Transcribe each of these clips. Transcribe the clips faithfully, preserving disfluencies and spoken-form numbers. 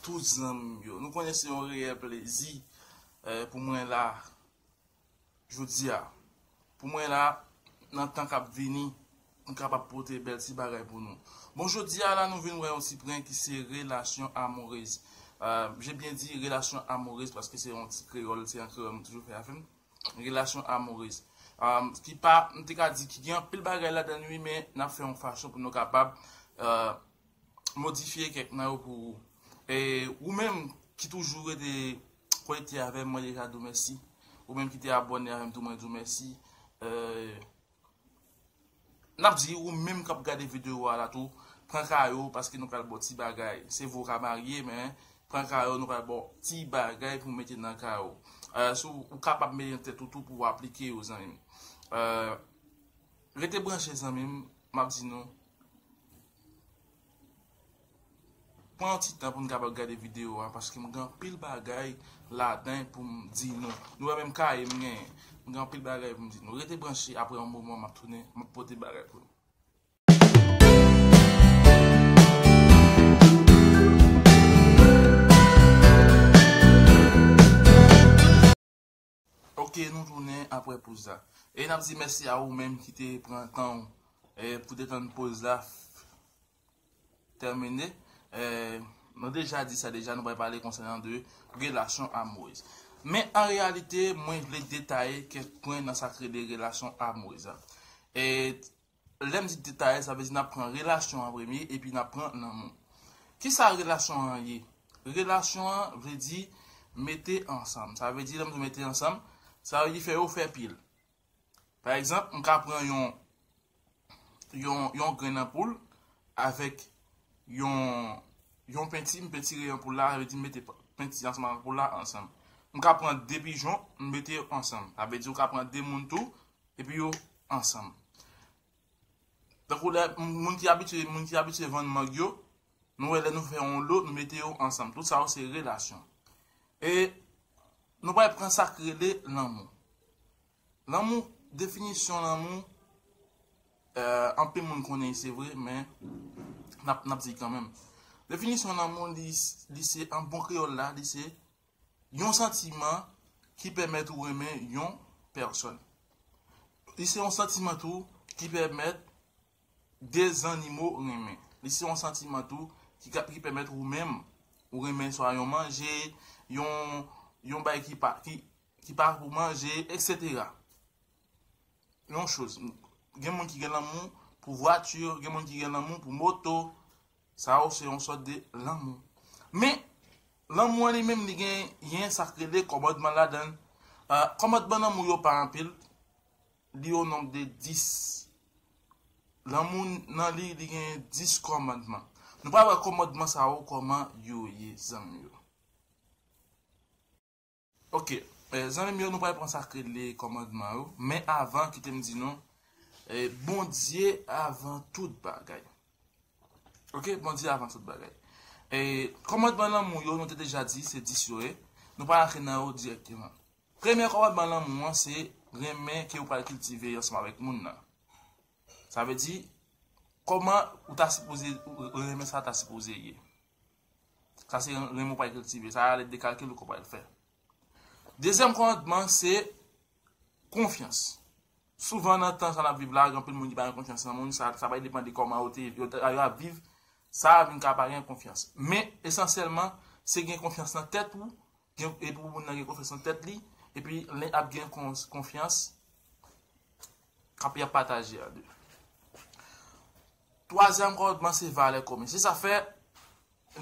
tout zanmi m yo. Nou konnen se yon reyèl plezi, eh, pou mwen la, jodi a. Pou mwen la, nan tan k ap vini, m kapab pote bèl ti bagay pou nou. Bon, jodi a la, nou vin wè yon ti pwen ki se relasyon amourez. Euh, j'ai bien dit relasyon amourez paske se yon ti kreyòl, se an kreyòl m toujou fè avè m. Relasyon amourez. Um, ki pa, m te ka di ki gen anpil bagay ladan l, wi, men n ap fè yon fason pou nou kapab, euh, modifye kèk nan yo pou ou. E ou menm ki toujou rete konekte avè m, mwen deja di w mèsi. Ou menm ki te abòne avè m tou, mwen di w mèsi. Euh, N ap di ou menm k ap gade videyo a la tou, pran kayo paske nou pral ba w ti bagay. Se vre w ka marye, men pran kayo, nou pral ba w ti bagay pou w mete nan kayo. Euh, si w, ou kapab mete nan tèt ou tou pou w aplike yo, zanmi m. Euh, rete branche, zanmi m, m ap di nou. Pran yon ti tan pou n kapab gade videyo a, paske m gen anpil bagay ladan pou m di nou. Nou wè menm kaye m genyen. M gen anpil bagay pou m di nou. Rete branche, apre yon moman, m ap tounen, m ap pote bagay pou nou. Ok, nou tounen apre poz la. E n ap di mèsi a ou menm ki te pran tan w, eh, pou te tann poz la f-, tèmine. Eh, nou deja di sa deja, nou pral pale konsènan de relasyon amourez. Men an reyalite, mwen vle detaye kèk pwen nan sa k rele relasyon amourez la. E lè m di detaye, sa vle di n ap pran relasyon an premye epi n ap pran lanmou. Kisa relasyon an ye? Relasyon an vle di mete ansanm. Sa vle di, lè m di mete ansanm, sa vle di fè yo fè pil. Pa egzanp, m ka pran yon, yon, yon grenn anpoul avèk yon, yon penti, m pentire anpoul la, sa vle di m mete penti ansanm ak anpoul la ansanm. M ka pran de pijon, m mete yo ansanm. Sa vle di ou ka pran de moun tou, epi yo ansanm. Tankou lè moun ki abitye, moun ki abitye vann mang yo, nou wè lè nou fè yon lo, nou mete yo ansanm. Tout sa yo se relasyon. E nou pral pran sa k rele lanmou. Lanmou, definisyon lanmou, eh, anpil moun konnen l, se vre, men n ap, n ap di l kanmenm. Definisyon lanmou, li, li se, an bon kreyòl la, li se yon santiman ki pèmèt ou renmen yon pèsòn. Li se yon santiman tou ki pèmèt de zannimo renmen. Li se yon santiman tou ki ka, ki pèmèt ou menm, ou renmen swa yon manje, yon, yon bay ki pa, ki, ki pa pou manje, etsetera. Yon choz. Gen moun ki gen lanmou pou vwati, gen moun ki gen lanmou pou moto. Sa yo se yon sòt de lanmou. Men, lanmou an li menm, li gen, gen sa k rele kòmandman ladan l. Ah, kòmandman lanmou yo pa anpil. Li o nonb de dis. Lanmou nan li, li gen dis kòmandman. Nou pral wè kòmandman sa yo, kòman yo ye, zanmi yo. Ok, eh, zanmi m yo, nou pral pran sa k rele kòmandman yo. Men avan, kite m di nou, eh, Bondye avan tout bagay. Ok, Bondye avan tout bagay. Eh, kòmandman lanmou yo, nou te deja di, se dis yo ye. Nou pral antre nan yo dirèkteman. Premye kòmandman lanmou an, se renmen ke ou pral kiltive ansanm avèk moun nan. Sa vle di, kòman ou ta sipoze, ou renmen sa ta sipoze ye. Sa se renmen ou pral kiltive. Sa a lè de kalkil ou pral fè. Dezyèm kòmandman, se konfyans. Souvan nan tan sa n ap viv la, gen anpil moun ki pa gen konfyans nan moun, sa, sa va depann de kòman yo te, yo, yo ap viv, sa vin ka pa gen konfyans. Men, esansyèlman, se gen konfyans nan tèt ou, gen, epi pou moun nan gen konfyans nan tèt li, epi lè ap gen kon-, konfyans, k ap, y ap pataje a de. Twazyèm kòmandman se valè komen. Se sa fè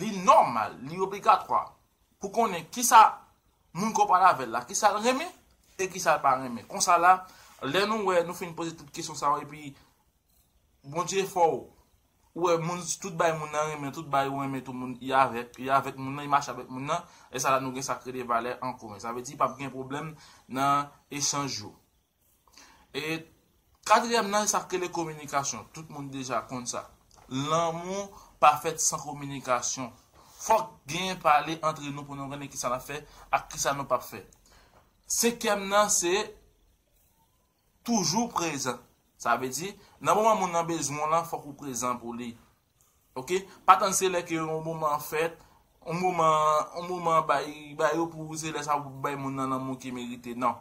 li nòmal, li obligatwa pou konnen kisa moun ke w pale avè l la, kisa l renmen e kisa l pa renmen. Konsa la, lè nou wè, nou fin poze tout kesyon sa yo, epi Bondye fè w, ou wè moun, tout bay moun nan renmen, tout bay ou renmen tou moun, y avèk, y avèk moun nan, y mache avèk moun nan, e sa la nou gen sa k rele valè an komen. Sa vle di, p ap gen pwoblèm nan echanj yo. E katriyèm nan, sa k rele kominikasyon. Tout moun deja konn sa. Lanmou pa fèt san kominikasyon. Fòk gen pale antre nou pou nou konnen kisa n ap fè ak kisa nou p ap fè. Senkyèm nan, se toujou prezan. Sa vle di, nan moman moun nan bezwen w lan, fòk ou prezan pou li. Ok? Pa tann se lè ke yon moman fèt, yon moman, yon moman bay, bay yo pou se lè sa pou bay moun nan lanmou ki merite. Non.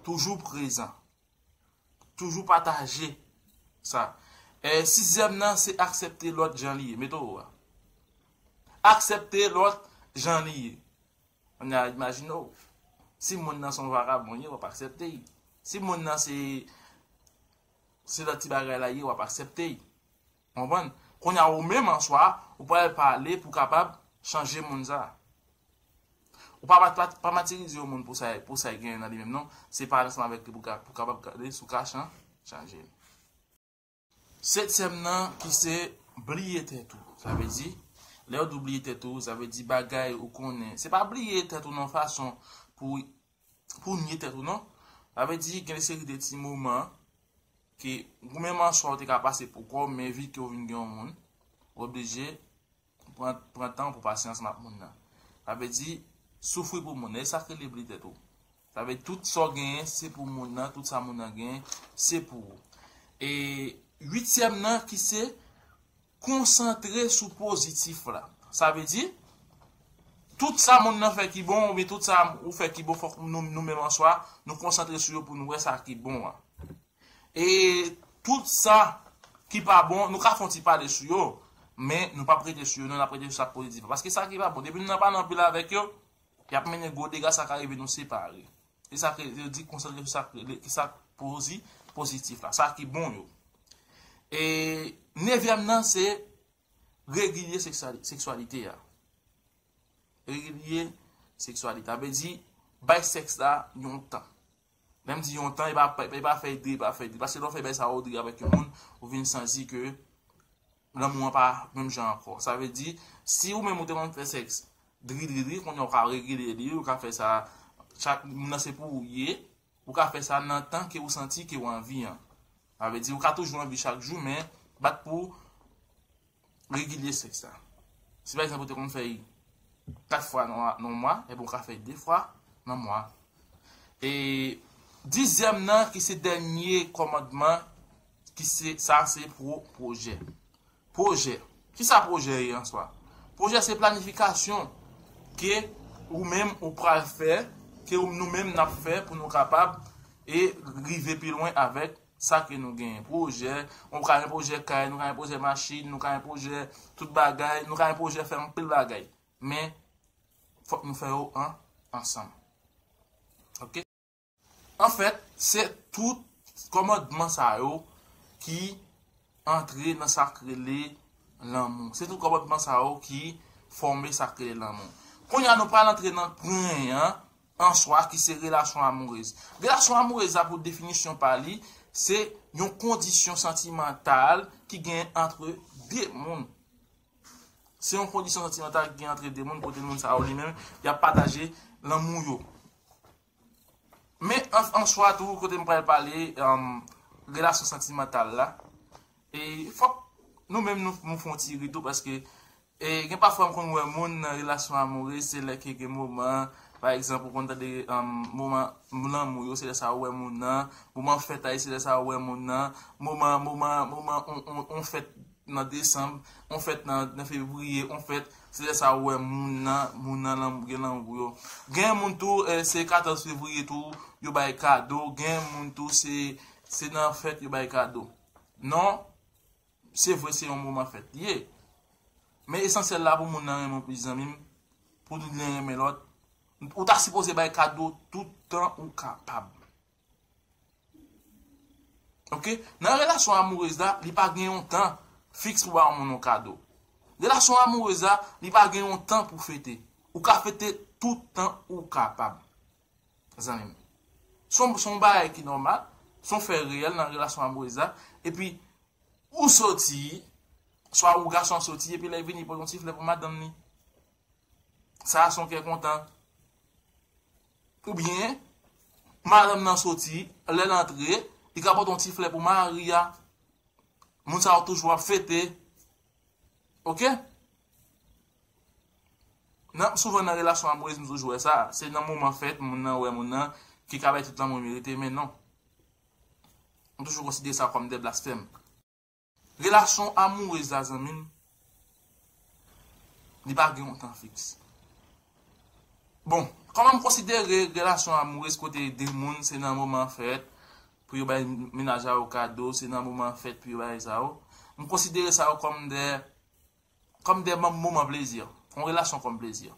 Toujou prezan. Toujou pataje sa. E, sizyèm nan, se aksepte lòt jan li ye. Mete w a. Aksepte lòt jan li ye. Kounye a, imajine w. Si moun nan se yon vagabon ye, w ap aksepte l. Si moun nan se, se lòt ti bagay la ye, w ap aksepte l. Konprann? Kounye a, ou menm an swa, ou pral pale pou kapab chanje moun sa. Ou pa, pa, pa, pa matirize yon moun pou sa, pou sa l genyen nan li menm, non. Se pale ansanm avèk li pou, ka- pou kapab gade si w ka chan- chanje l. Setyèm nan, ki se bliye tèt ou. Sa vle di, lè yo di w bliye tèt ou, sa vle di bagay ou konnen. Se pa bliye tèt ou nan fason pou, pou nye tèt ou, non. Sa vle di, gen de seri de ti moman ke ou menm an swa ou te ka pase pou kò w, men vi ke w vin gen yon moun, ou oblije pran, pran tan pou pase ansanm ak moun nan. Sa vle di, soufri pou moun nan. E sa k rele bliye tèt ou. Sa vle di, tout sa w genyen, se pou moun nan. Tout sa moun nan genyen, se pou ou. E uityèm nan, ki se konsantre sou pozitif la. Sa vle di, tout sa moun nan fè ki bon, oubyen tout sa ou fè ki bon, fòk nou, nou menm an swa, nou konsantre sou yo pou nou wè sa ki bon an. E tout sa ki pa bon, nou ka fè yon ti pale sou yo, men nou p ap rete sou yo, non, n ap rete sou sa k pozitif la. Paske sa ki pa bon, depi nou nan pale anpil avèk yo, y ap mennen gwo dega, sa ka rive nou separe. E sa ke yo di konsantre sou sa k, ki sa k pozi-, pozitif la, sa ki bon yo. E nevyèm nan, se regilye seksyali-, seksyalite a. Regilye seksyalite. Sa vle di, bay sèks la yon tan. Lè m di yon tan, e pa, e pa fè dri, e pa fè dri. Paske lè w fè bagay sa yo dri avèk yon moun, ou vin santi ke lanmou an pa menm jan ankò. Sa vle di, si ou menm ou te konn fè sèks dri, dri, dri, kounye a ou ka regilye li, ou ka fè sa, chak moun nan se pou ou ye, ou ka fè sa nan tan ke ou santi ke ou anvi an. Sa vle di, ou ka toujou anvi chak jou, men bat pou regilye sèks la. Si pa egzanp, ou te konn fè l kat fwa nan, nan mwa, ebyen ou ka fè l de fwa nan mwa. E dizyèm nan, ki se dènye kòmandman, ki se, sa se pwo-, pwojè. Pwojè. Kisa pwojè ye an swa? Pwojè se planifikasyon ke ou menm ou pral fè, ke ou, nou menm n ap fè pou nou kapab e rive pi lwen avèk sa ke nou genyen. Pwojè, nou ka gen pwojè kay, nou ka gen pwojè machin, nou ka gen pwojè tout bagay, nou ka gen pwojè fè anpil bagay. Men, fòk nou fè yo an, ansanm. Oke? Anfèt, se tout kòmandman sa yo ki antre nan sa k rele lanmou. Se tout kòmandman sa yo ki fòme sa k rele lanmou. Kounye a, nou pral antre nan pwen an, an swa, ki se relasyon amourez. Relasyon amourez la, pou definisyon pa li, se yon kondisyon santimantal ki gen antre de moun. Se yon kondisyon santimantal ki gen antre de moun, kote moun sa yo li menm, y ap pataje lanmou yo. Men an, an swa tou, kote m pral pale, um, relasyon santimantal la, e fòk nou menm nou, nou fè yon ti ri tou, paske, e, gen pafwa m konn wè moun nan relasyon amourez, se lè ke gen moman, pa egzanp, ou konn tande, um, moman lanmou yo, se lè sa ou wè moun nan, moman fèt a yo, se lè sa ou wè moun nan, moman, moman, moman, on, on, on fèt nan desanm, on fèt nan, nan fevriye, on fèt, se lè sa ou wè moun nan, moun nan lanm-, gen lanmou yo. Gen moun tou, eh, se katòz fevriye tou, yo bay kado, gen moun tou, se, se nan fèt yo bay kado. Non, se vre, se yon moman fèt li ye. Men esansyèl la pou moun nan renmen w plis, zanmi m, pou li renmen lòt, ou ta sipoze bay kado tout tan ou kapab. Oke? Nan relasyon amourez la, li pa gen yon tan fiks pou ba yon moun yon kado. Relasyon amourez la, li pa gen yon tan pou fete. Ou ka fete tout tan ou kapab. Zanmi m. Se yon, se yon bagay ki nòmal, se yon fè reyèl nan relasyon amourez la. Epi, ou soti, swa ou gason an soti, epi lè l vini, pote yon ti flè pou madanm li. Sa a se yon kè kontan. Oubyen, madanm nan soti, lè l antre, li ka pote yon ti flè pou mari a. Moun sa yo toujou ap fete. Oke? Nan, souvan nan relasyon amourez, m toujou wè sa. Se nan moman fèt, moun nan wè moun nan, ki ka bay tout lanmou merite, men non. M toujou konsidere sa kòm de blasfèm. Relasyon amourez la, zanmi m, Li pa gen yon tan fiks. Bon, kòman m konsidere relasyon amourez kote de moun se nan moman fèt pou yo bay mennaj a yo kado, se nan moman fèt pou yo bay sa yo. M konsidere sa yo kòm de, kòm de moman plezi. Yon relasyon kòm plezi.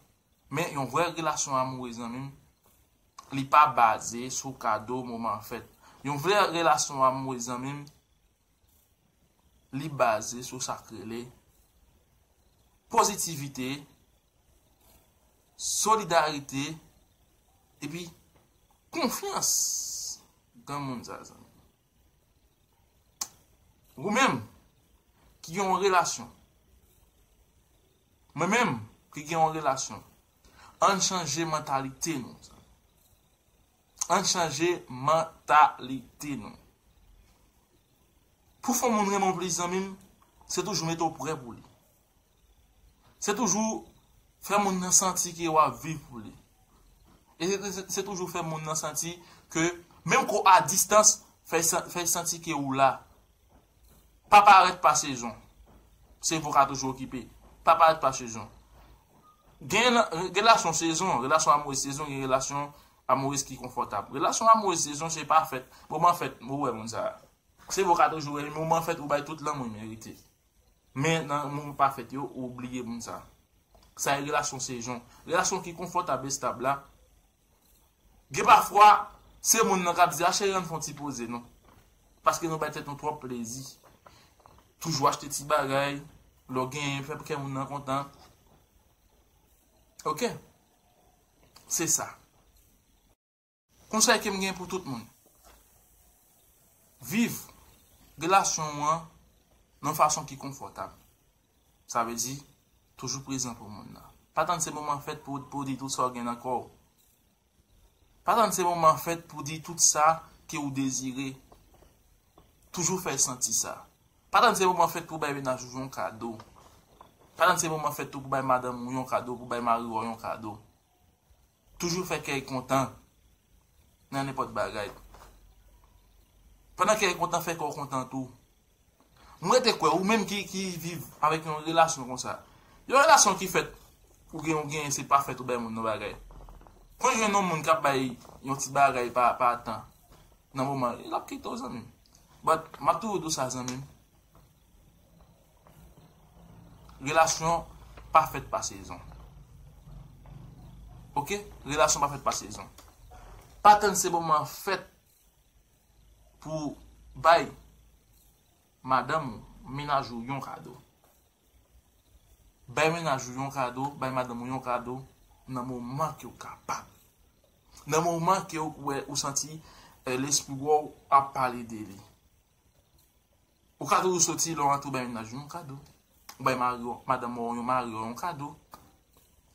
Men yon vrè relasyon amourez, zanmi m, li pa baze sou kado moman fèt. Yon vrè relasyon amourez, zanmi m, li baze sou sa k rele pozitivite, solidarite, epi konfyans granmoun sa, zanmi. Ou menm ki gen yon relasyon, mwen menm ki gen yon relasyon, ann chanje mantalite nou, zanmi. Ann chanje mantalite nou. Pou fè yon moun renmen w plis, zanmi m, se toujou mete w prè pou li. Se toujou fè moun nan santi ke w ap viv pou li. E se, se, se toujou fè moun nan santi ke, menm ke w a distans, fè, fè santi ke ou la. Pa parèt pa sezon. Sèvo ka toujou okipe. Pa parèt pa sezon. Gen, gen relasyon sezon, relasyon amourez sezon, gen relasyon amourez ki konfòtab. Relasyon amourez sezon, se pa fèt. Moman fèt, ou wè moun sa. Sèvo ka toujou wè, moman fèt, ou bay tout lanmou merite. Men nan moman pa fèt yo, ou bliye moun sa. Sa e relasyon sezon. Relasyon ki konfòtab, estab la. Gen pafwa, se moun nan k ap di, "A cheri, ann fè yon ti poze, non." Paske nou bay tèt nou twòp plezi. Toujou achte ti bagay, lè w genyen, fè kè moun nan kontan. Oke? Se sa. Konsèy ke m gen pou tout moun. Viv relasyon w an nan fason ki konfòtab. Sa vle di, toujou prezan pou moun nan. Pa tann se moman fèt pou, pou w di tout sa w gen nan kò w. Pa tann se moman fèt pou di tout sa ke w dezire. Toujou fè l santi sa. Pa tann se moman fèt pou w bay mennaj ou yon kado. Pa tann se moman fèt tou pou w bay madanm ou yon kado, pou w bay mari w yon kado. Toujou fè kè l kontan nan nenpòt bagay. Pandan kè l kontan, fè kò w kontan tou. Mwen rete kwè, ou menm ki, ki viv avèk yon relasyon konsa, yon relasyon ki fèt, ou gen, ou gen, se pa fèt ou bay moun nan bagay. Kon jwenn yon moun k ap bay yon ti bagay pa, pa tan, nan moman, l ap kite w, zanmi m. But, m ap toujou di w sa, zanmi m. Relasyon pa fèt pa sezon. Oke? Relasyon pa fèt pa sezon. Pa tann se moman fèt pou bay madanm ou, mennaj ou yon kado. Bay mennaj ou yon kado, bay madanm ou yon kado nan moman ke w kapab. Nan moman ke w wè, ou santi, eh, lespri w ap pale de li. Ou ka toujou soti lè w antre, ou bay mennaj ou yon kado. Ou bay mari w, madanm ou yon, mari w yon kado.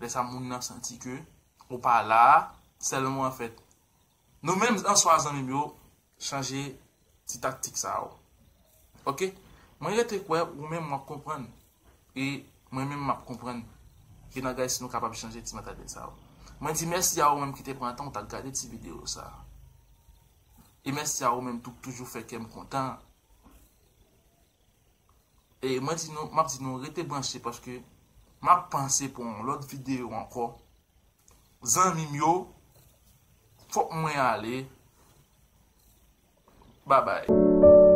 Lè sa moun nan santi ke ou pa la, sèlman an fèt. Nou menm an swa, zanmi m yo, chanje ti taktik sa yo. Oke? Mwen rete kwè ou menm w ap konprann. E mwen menm m ap konprann ke nan Gaysi nou kapab chanje ti mantalite sa yo. Mwen di mèsi a ou menm ki te pran tan ou t al gade ti videyo sa. E mèsi a ou menm tou k toujou fè kè m kontan. E mwen di nou, m ap di nou rete branche paske m ap panse pou yon lòt videyo ankò. Zanmi m yo, fòk mwen ale. Babay.